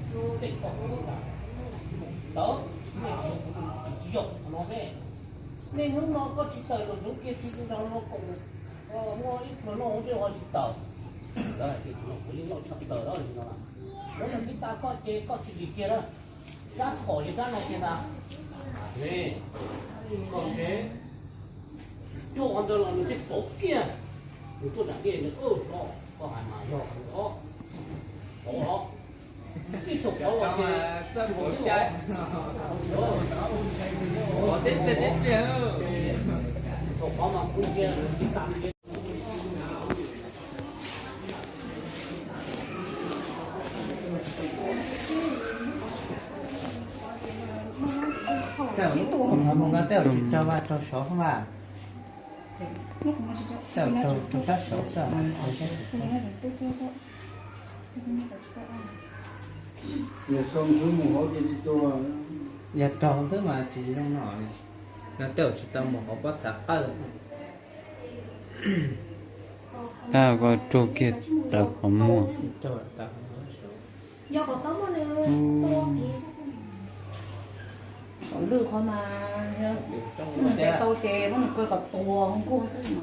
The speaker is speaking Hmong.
Tej ko tawv, nej tsis yog qhov no ne. Nej hnub no koj tsis tawm los hnub kiag tsis nrog luag koom, muaj ib pluag noj hauv ntsej ho tsis tawm. Lawv hais tias kuv yeej noj tshaj plaws lawm no. Lawv yog tib tas koj ces koj tsis dim kiag na. Rab phom ces rab no kiag ntag. Koj seb, cuaj qhov ntawd los nws twb pauv kiag. Nws tuaj tsam tiaj nws, o, koj hais mas yog os, pauv os. Txij thaum pauv los ces txaj muag ib, thaum pauv mas kuv ntsia nws tib tas. Tej zaum tsis tso vaj rau saud mas, tej zaum rau sab saud xwb. Yog raug xwb mas tsis zoo no, no tej zaum tsis tau mus hauv pob txha qawj. Tab ko raug kiag tawv qhov muag. Kom lwj qhov mas, muab nws ntes tau ces muab nws kaw kom tuag nkuj xwb.